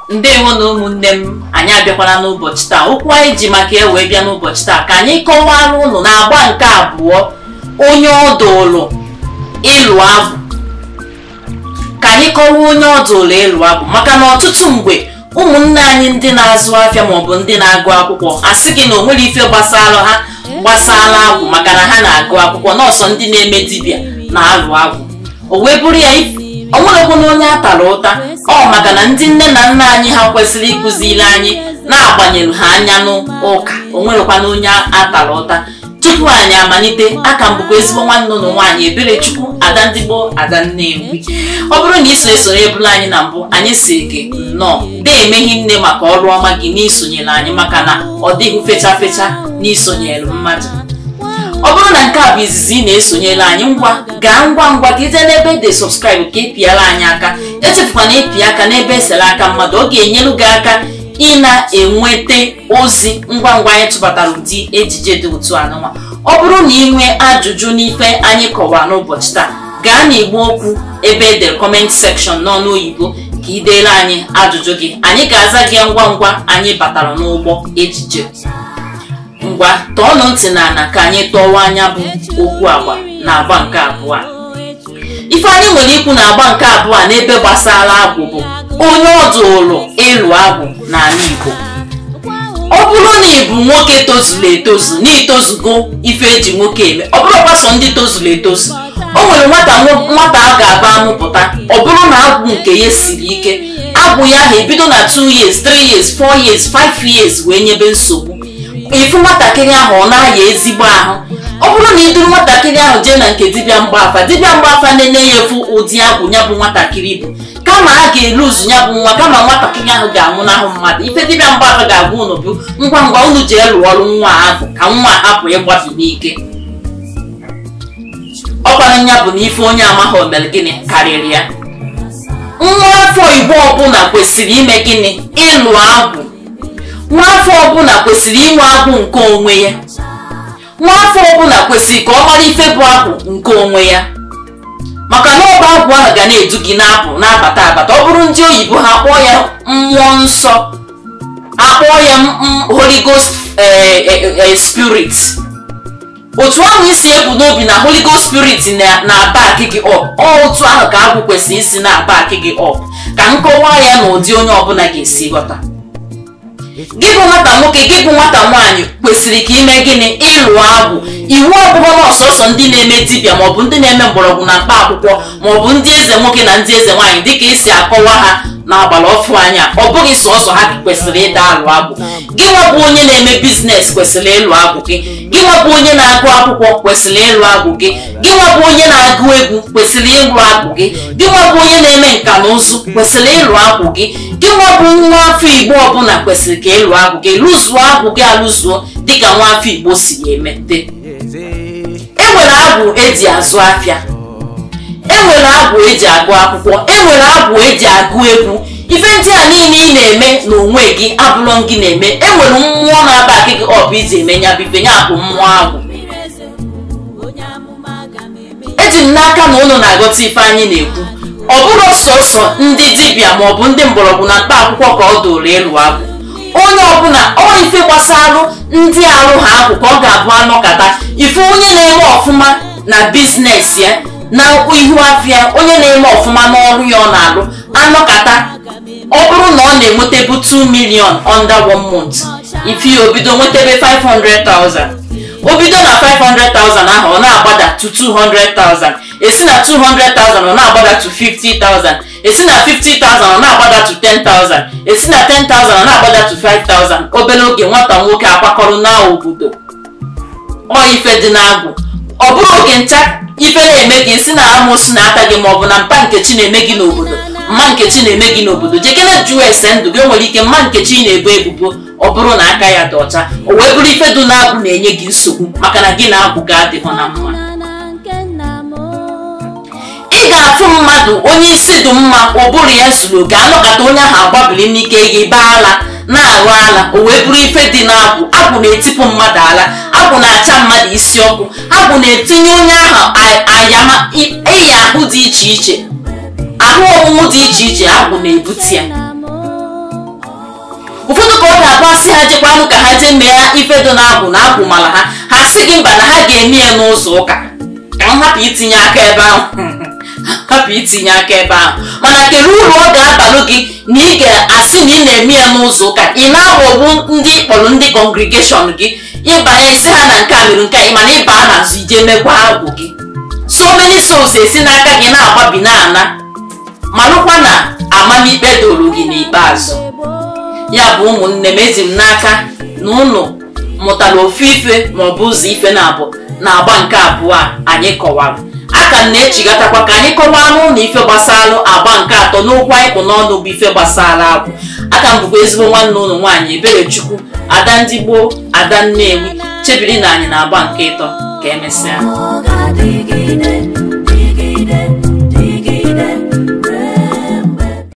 Ndewo na ụmụnne m, anyị abịakwala n'ụbọchị taa. Okwu anyị ji maka ya wee bịa n'ụbọchị taa ka anyị kọwara ụnụ na agba nke abụọ, onye ọ dụrụ ịlụ agwụ. Ka anyị kọwaa onye ọ dụrụ ịlụ agwụ, maka na ọtụtụ mgbe ụmụnne anyị ndị na-azụ afịa maọbụ ndị na-agụ akwụkwọ asị gị na o nwere ife gbasara ha gbasara agwụ, maka na ha na-agụ akwụkwọ nọọsụ ndị na-eme dibịa na-alụ agwụ. O wee bụrụ ya o nwerekwa na onye a tara ụta ọ maka na ndị nne na nna anyị ha kwesịrị ịkụziri anyị na-agbanyere ha anya n'ụka. O nwerekwa na onye a tara ụta. Tupu anyị amalite, aka m bụkwa ezigbo nwanne ụlọ nwaanyị Eberechukwu Ada ndị gboo, Ada Nnewi. Ọ bụrụ na iso esonye ebula anyị na mbụ, anyị si gị nnọọ, dee emeghi nne maka ọrụ ọma gị n'isonyere anyị, maka na ọ dịghị fecha fecha n'isonyere mmadụ. Ọ bụrụ na nke a bụ izizi ị na-esonyere anyị, ngwa gaa ngwa ngwa ka ije n'ebe de subscribe ka ị pịara anyị aka. Echefukwana ịpị aka n'ebe esere aka mmadụ, ọ ga-enyelu gị aka ị na-enweta ozi ngwa ngwa anyị tụbatara ụdị ejije dị otu anụnwa. Ọ bụrụ na ị nwee ajụjụ n'ife anyị kọwara n'ụbọchị taa, gaa n'igbe okwu ebe edere comment section n'ọnụ oyibo ka ị deere anyị ajụjụ gị. Anyị ga-aza gị ngwa ngwa anyị batara n'ụgbọ ejije. Ngwa, tọọnụ ntị n'ala ka anyị tọwa anya bụ okwu agba na agba nke abụọ. Ife anyị nwere ikwu na agba nke abụọ n'ebe gbasara agwụ bụ onye ọ dụrụ ịlụ agwụ n'ala Igbo. Ọ bụrụ na ị bụ nwoke tozuru etozu na itozugo ife eji nwoke eme, ọ bụrụ gbasọ ndị tozuru etozu, o nwere nwata nwata a ga-aba amụpụta, ọ bụrụ na agwụ nke ya siri ike, agwụ ya ahụ ebido na 2 years, 3 years, 4 years, 5 years wee nyebe nsogbu. Ifu nwatakịrị ahụ ọ na-aya ezigbo ahụ. Ọ bụrụ na iduru nwatakịrị ahụ jee na nke dibịa mgbafa, dibịa mgbafa na-enye ya efu ụdị agwụ ya bụ nwatakịrị bụ, kama a ga-eluzu ya bụ nwa, kama nwatakịrị ahụ ga-anwụnahụ mmadụ. Ife dibịa mgbafa ga-agwa unu bụ ngwa ngwa unu jee lụọ ọrụ nwa ahụ ka nwa hapụ ịgbabi n'ike. Ọkwara ya bụ na ife onye amaghị o mere gịnị karịrị ya. Nwa afọ Igbo ọbụla kwesịrị ime gịnị? Ịlụ agwụ. Nwa afọ ọbụla kwesịrị inwe agwụ nke onwe ya. Nwa afọ ọbụla kwesịrị ka ọ mara ife bụ agwụ nke onwe ya, maka na ọba agwụ ahụ ga na-edu gị na-apụ na-abata abata. Ọ bụrụ ndị oyibo ha kpọọ ya mmụọ nsọ, akpọọ ya Holy Ghost spirit. Otu ahụ isi ebu n'obi na Holy Ghost spirit na-aback gị up, ọ otu ahụ ka agwụ kwesịrị isi na-aback gị up. Ka nkọwa ya na ụdị onye ọbụla ga-esi ghọta. Gị bụ nwata nwoke, gị bụ nwata nwaanyị kwesịrị ka ime gịnị? Ịlụ agwụ. Iwu ọbụla na ọsọsọ ndị na-eme dibịa maọbụ ndị na-eme mgbọrọgwụ na mkpa akwụkwọ maọbụ ndị eze nwoke na ndị eze nwaanyị dịka esi akọwa ha na agbara ọfụ anya, ọ bụghị sọsọ ha kwesịrị ịda alụ agwụ. Gị nwa bụ onye na-eme business kwesịrị ịlụ agwụ gị. Gị nwa bụ onye na-agụ akwụkwọ kwesịrị ịlụ agwụ gị. Gị nwa bụ onye na-agụ egwu kwesịrị ịlụ agwụ gị. Gị nwa bụ onye na-eme nka na ụzụ kwesịrị ịlụ agwụ gị. Gị nwa bụ nwa afọ Igbo ọbụla kwesịrị ka ịlụ agwụ gị. Lụzuo agwụ gị alụzuo dịka nwa afọ Igbo si emete. E nwere agwụ eji azụ afịa, e nwere agwụ eji agụ akwụkwọ, e nwere agwụ eji agụ egwu. Ife ndị a niile ị na-eme n'onwe gị abụrọ gị na-eme. E nwere mmụọ na-aba gị ọ bụ iji eme ya bụ ife, ya bụ mmụọ agwụ. Eji m n'aka na ụnụ na-aghọta ife anyị na-ekwu. Ọ bụrụ sọsọ ndị dibịa maọbụ ndị mgbọrọgwụ na mkpa akwụkwọ ka ọ dụrụ ịlụ agwụ. Onye ọbụla ọ ife gbasalụ ndị alụ ha agwụ ka ọ ga-abụ anọkata ife onye na-eme ọfụma na business ya na ihu afịa, onye na-eme ọfụma n'ọrụ ya ọ na-alụ anọkata, ọ bụrụ na ọ na-enwetebu 2 million under 1 month, ife ya obido nwetebe 500,000. O bido na 500,000 ahụ ọ na-agbada to 200,000, esi na 200,000 ọ na-agbada to 50,000, esi na 50,000 ọ na-agbada to 10,000, esi na 10,000 ọ na-agbada to 5,000. Obere oge nwata nwoke akwakọrọ na obodo. Ọ ife dị n'agwụ. Ọ bụrụ oge ncha ife na-eme gị si na amụsụ na-ata gị maọbụ na mpa Nkechi na-eme gị n'obodo, mma Nkechi na-eme gị n'obodo, jekene jụọ ese ndụ gị. O nwere ike mma Nkechi na-ebo ebubo, ọ bụrụ na aka ya dị ọcha, o wee bụrụ ife dị n'agwụ na-enye gị nsogbu, maka na gị na agwụ gị adịghị na mma. Ị ga-afụ mmadụ onye isi dị mma, ụbụrụ ya zuru oke, anọkata onye ahụ agbabili n'ike gị baa ala na-aghọ ala, o wee bụrụ ife dị n'agwụ. Agwụ na-etipụ mmadụ ala, agwụ na-acha mmadụ isi ọkụ, agwụ na-etinye onye ahụ ayama ịya ahụ dị iche iche, ahụ ọmụmụ dị iche iche, agwụ na-ebute ya. Isi ha jekwanụ ka ha jee mee ife dị na-agwụ na agwụ mara ha, ha sị gị mba na ha ga-eme ya n'ụzọ ụka. Ka m hapụ itinye aka ebe ahụ, hapụ itinye aka ebe ahụ. Mana kedu uru ọ ga-abalụ gị na ị ga-asị na ị na-eme ya n'ụzọ ụka? Ị na-aghọgbu ndị kpọrọ ndị kọngregeshọn gị, ịbanye isi ha na nke a mere nke a, mana ịba n'azụ ije mekwa agwụ gị. So many souls esi n'aka gị na-agbabi na-ana. Malụkwa na amamikpe doro gị n'ikpeazụ. Ya bụ ụmụnne m, eji m n'aka na ụnụ mụtara ofu ife ma ọ bụ ụzọ ife na-abụ na agba nke abụọ a anyị kọwara. Aka m na-echigatakwa ka anyị kọwaa n'ụlọ ife gbasara agba nke atọ n'okwu anyị kpụ n'ọnụ bụ ife gbasara agwụ. Aka m bụkwa ezigbo nwanne ụnụ nwaanyị Eberechukwu, Ada ndị gboo, Ada Nnewi. Chebiri na anyị na agba nke ịtọ. Ka emesịa. Ọ ga-adịgide.